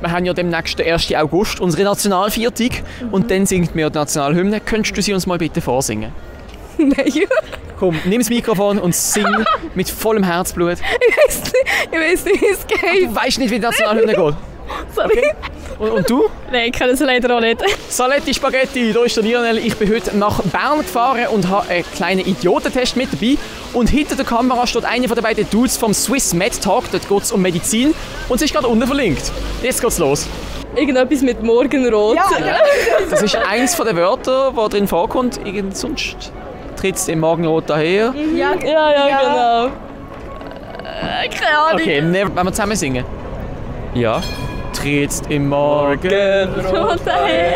Wir haben ja demnächst den 1. August, unsere Nationalviertung. Und dann singt wir die Nationalhymne. Könntest du sie uns mal bitte vorsingen? Nein. Komm, nimm das Mikrofon und sing mit vollem Herzblut. Ich weiß nicht, wie es geht. Du weißt nicht, wie die Nationalhymne geht. Sorry. Okay. Und du? Nein, ich kann es leider auch nicht. Saletti Spaghetti, da ist der Lionel. Ich bin heute nach Bern gefahren und habe einen kleinen Idiotentest mit dabei. Und hinter der Kamera steht einer der beiden Dudes vom Swiss Med Talk. Dort geht es um Medizin und sie ist gerade unten verlinkt. Jetzt geht's los. Irgendetwas mit Morgenrot. Ja. Das ist eins der Wörter, das drin vorkommt. Irgend sonst tritt es im Morgenrot daher. Ja, genau. Keine Ahnung. Okay, wollen wir zusammen singen? Ja. Trittst im Morgenrot daher.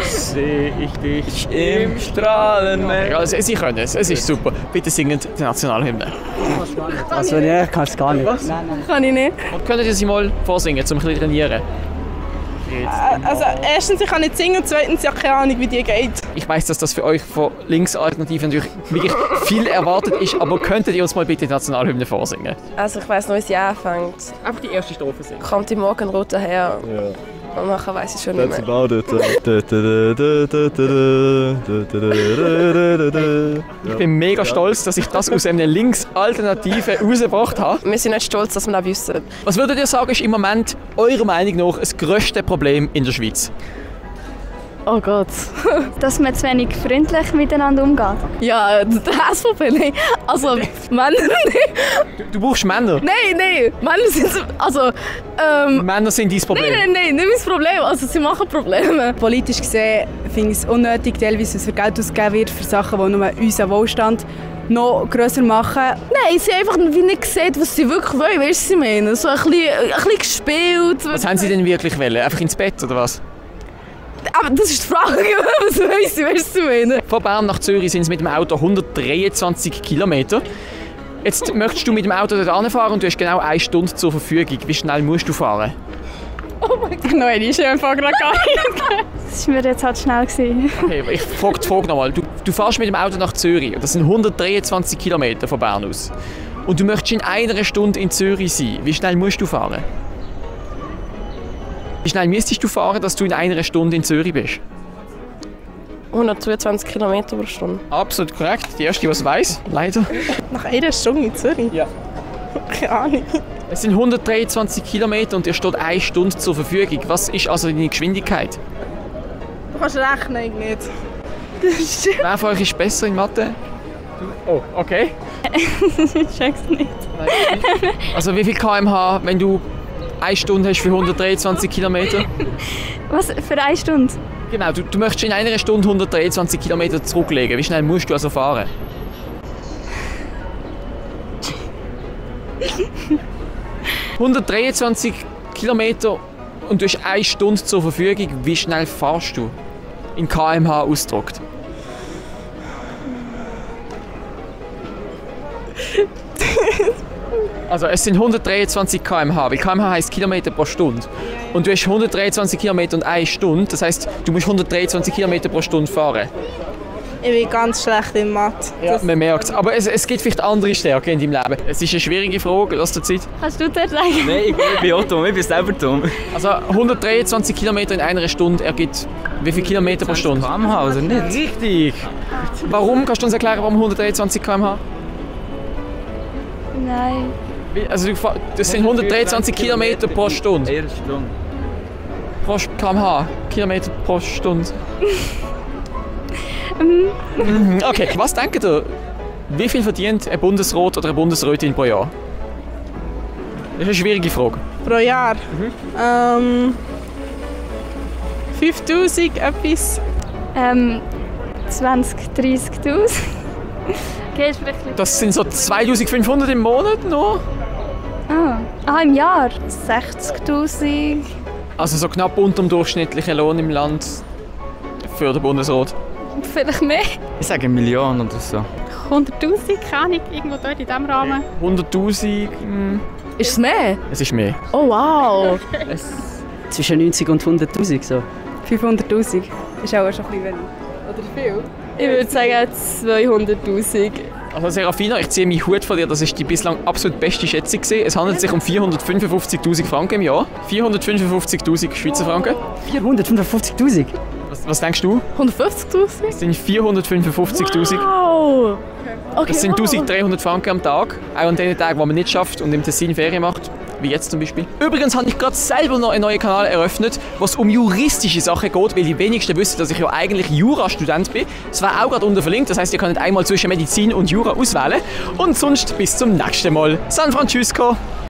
Sehe ich dich im Strahlenmeer. Also, Sie können es ist super. Bitte singen die Nationalhymne. Also, nee, ich kann es gar nicht. Nein. Kann ich nicht. Und können Sie mal vorsingen, um ein bisschen trainieren? Also erstens, ich kann nicht singen und zweitens, ich habe keine Ahnung, wie die geht. Ich weiss, dass das für euch von Linksalternativen natürlich wirklich viel erwartet ist, aber könntet ihr uns mal bitte die Nationalhymne vorsingen? Also ich weiss noch, wie sie anfängt. Einfach die erste Strophe singen. Kommt die Morgenrot daher. Ja. Und nachher weiss ich schon nicht That's mehr. about it. Ich bin mega stolz, dass ich das aus einer Linksalternative rausgebracht habe. Wir sind nicht stolz, dass wir das wissen. Was würdet ihr sagen, ist im Moment eurer Meinung nach das grösste Problem in der Schweiz? Oh Gott. Dass man zu wenig freundlich miteinander umgeht. Ja, das SVP, nein. Also, Männer, Du brauchst Männer. nein. Männer sind so, also, Männer sind dein Problem. Nein, nicht mein Problem. Also, sie machen Probleme. Politisch gesehen finde ich es unnötig, teilweise, dass für Geld ausgegeben wird für Sachen, die nur unseren Wohlstand noch grösser machen. Nein, sie haben einfach wie nicht gesehen, was sie wirklich wollen. Weißt du, was ich meine? So ein bisschen gespielt. Was haben sie denn wirklich wollen? Einfach ins Bett oder was? Aber das ist die Frage, was weiss ich, weißt du, was ich meine? Von Bern nach Zürich sind es mit dem Auto 123 Kilometer. Jetzt möchtest du mit dem Auto dort anfahren und du hast genau 1 Stunde zur Verfügung. Wie schnell musst du fahren? Oh mein Gott, nein, ich habe einfach gerade gar nicht. Das war mir jetzt halt schnell gewesen. Okay, ich frage die Frage nochmal. Du fährst mit dem Auto nach Zürich. Das sind 123 Kilometer von Bern aus. Und du möchtest in 1 Stunde in Zürich sein. Wie schnell musst du fahren? Wie schnell müsstest du fahren, dass du in 1 Stunde in Zürich bist? 122 Kilometer pro Stunde. Absolut korrekt. Die erste, die es weiss, leider. Nach 1 Stunde in Zürich? Ja. Keine Ahnung. Es sind 123 Kilometer und dir steht 1 Stunde zur Verfügung. Was ist also deine Geschwindigkeit? Du kannst rechnen, ich nicht. Wer von euch ist besser in Mathe? Oh, okay. Ich check's nicht. Also wie viel km/h, wenn du 1 Stunde hast für 123 Kilometer? Was, für 1 Stunde? Genau, du möchtest in 1 Stunde 123 Kilometer zurücklegen. Wie schnell musst du also fahren? ...123 Kilometer und du hast 1 Stunde zur Verfügung. Wie schnell fahrst du? In km/h ausgedrückt. Also es sind 123 km/h, weil km/h heisst Kilometer pro Stunde. Und du hast 123 Kilometer und 1 Stunde, das heisst, du musst 123 Kilometer pro Stunde fahren. Ich bin ganz schlecht in Mathe. Ja, man merkt es. Aber es gibt vielleicht andere Stärken in deinem Leben. Es ist eine schwierige Frage, lass dir Zeit. Kannst du das sagen? Nein, ich bin auch dumm, ich bin selber dumm. Also 123 Kilometer in 1 Stunde ergibt wie viele Kilometer pro Stunde? km/h, also nicht? Richtig! Warum? Kannst du uns erklären, warum 123 km/h? Nein. Also das sind 123 Kilometer pro Stunde. 1 Stunde. Pro km/h. Kilometer pro Stunde. Okay, was denkt ihr? Wie viel verdient ein Bundesrat oder eine Bundesrätin pro Jahr? Das ist eine schwierige Frage. Pro Jahr? 5000 etwas. 20, 30'000. Okay, ist vielleicht... Das sind so 2500 im Monat noch. Im Jahr? 60'000. Also so knapp unter dem durchschnittlichen Lohn im Land für den Bundesrat. Vielleicht mehr. Ich sage 1 Million oder so. 100'000, keine Ahnung, irgendwo dort in diesem Rahmen. 100'000, Ist es mehr? es ist mehr. Oh wow! Zwischen 90 und 100'000 so. 500'000. Ist auch schon ein bisschen wenig. Oder viel? Ich würde sagen 200'000. Also Serafina, ich ziehe meinen Hut von dir, das ist die bislang absolut beste Schätzung gewesen. Es handelt sich um 455'000 Franken im Jahr. 455'000 Schweizer Franken. 455'000? Was denkst du? 150'000? Das sind 455'000. Wow! Okay, Das sind 1300 Franken am Tag. Auch an den Tagen, wo man nicht schafft und im Tessin Ferien macht. Wie jetzt zum Beispiel. Übrigens habe ich gerade selber noch einen neuen Kanal eröffnet, was um juristische Sachen geht, weil die wenigsten wissen, dass ich ja eigentlich Jurastudent bin. Es war auch gerade unten verlinkt, das heißt, ihr könnt einmal zwischen Medizin und Jura auswählen. Und sonst bis zum nächsten Mal. San Francisco!